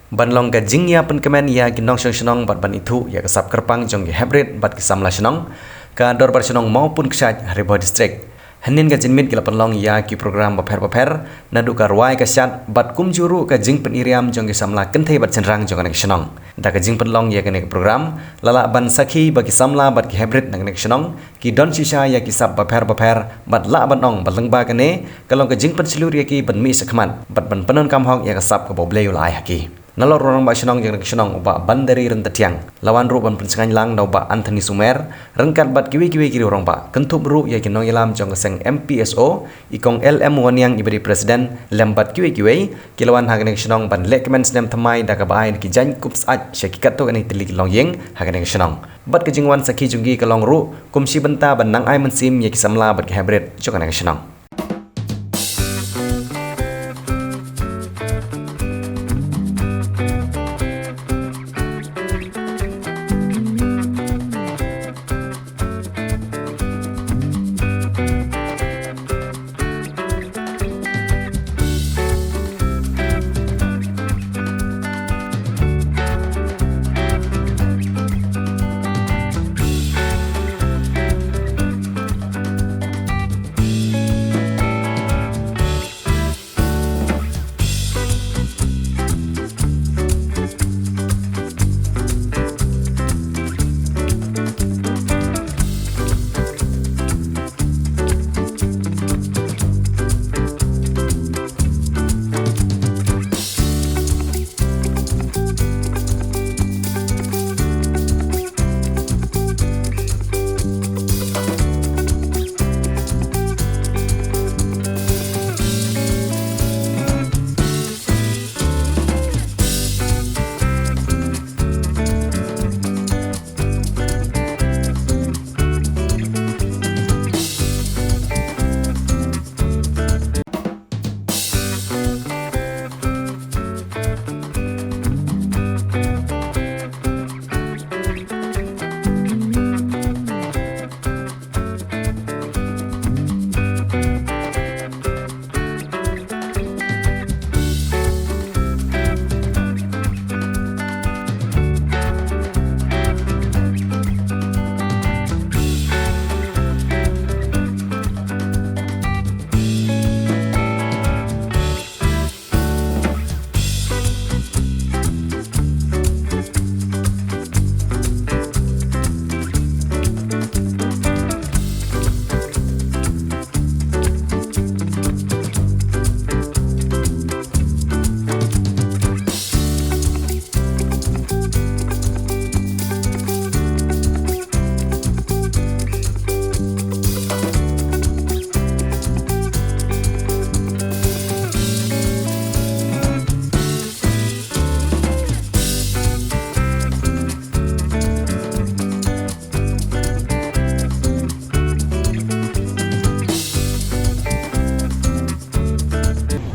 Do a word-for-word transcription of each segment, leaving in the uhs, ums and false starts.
Ban long ka jingïapynkmen ïa ki nongshong shnong bad ban ithuh ïa ka sap kyrpang jong ki heprit bad ki samla shnong, ka Dorbar Shnong Mawpun Kshaid ha Ri Bhoi District. Hynnin ka jingmit ki la pynlong ïa ki program bapher bapher, naduh ka rwai ka shad bad kumjuh ruh ka jingpyni riam jong ki samla kynthei bad shynrang jong kane ka shnong. Da ka jingpynlong ïa kane ka program, la lah ban sakhi ba ki samla bad ki heprit na kane ka shnong ki don shisha ïa ki sap bapher bapher, bad lah ban ong ba lyngba kane ka long ka jingpynshlur ïa ki ban mih shakhmat bad ban pyndonkam hok ïa ka sap kaba U Blei u la ai ha ki. Nalor u Rangbah Shnong jong kane ka shnong, u Bah Bandari Ryntathiang, la wan ruh ban pynshngaiñ lang da u Bah Anthony Sumer, ryngkat bad kiwei kiwei ki riew rangbah, kynthup ruh ïa ki nongïalam jong ka seng M P S O, i Kong L M Wanniang iba dei President, lem bad kiwei kiwei, ki la wan ha kane ka shnong ban leh kmen snem thymmai da kaba ai ki jaiñ kup syaid sha ki katto katne tylli ki longïing ha kane ka shnong. Bad ka jingwan sakhi jong ki ka long ruh kum shi bynta ban nang ai mynsiem ïa ki samla bad ki heprit jong kane ka shnong.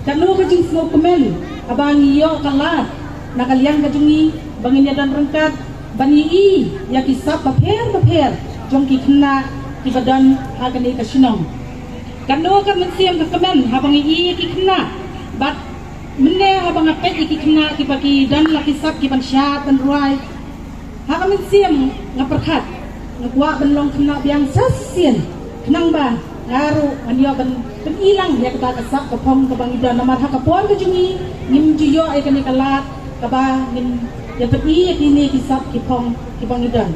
Kano ka jingsngewkmen haba ngi ïoh ka lad na ka liang ka jong ngi ba ngin ïa don ryngkat ban ïohi ïa ki sap bapher bapher jong ki khynnah kiba don ha kane ka shnong. Kano ka mynsiem ka kmen haba ngi ïohi ïa ki khynnah, bad mynne haba nga peit ïa ki khynnah kiba ki don la ki sap ki ban shad ban rwai, ha ka mynsiem nga pyrkhat, nga kwah ban long khynnah biang sa shisien, khnang ba nga ruh ngan ïoh ban pyni lang ïa kata ka sap ka phong kaba ngi don, namar ha ka por ka jong ngi ngim ju ïoh ïa kane ka lad kaba ngin ïa pyni ïa kine ki sap ki phong kiba ngi don.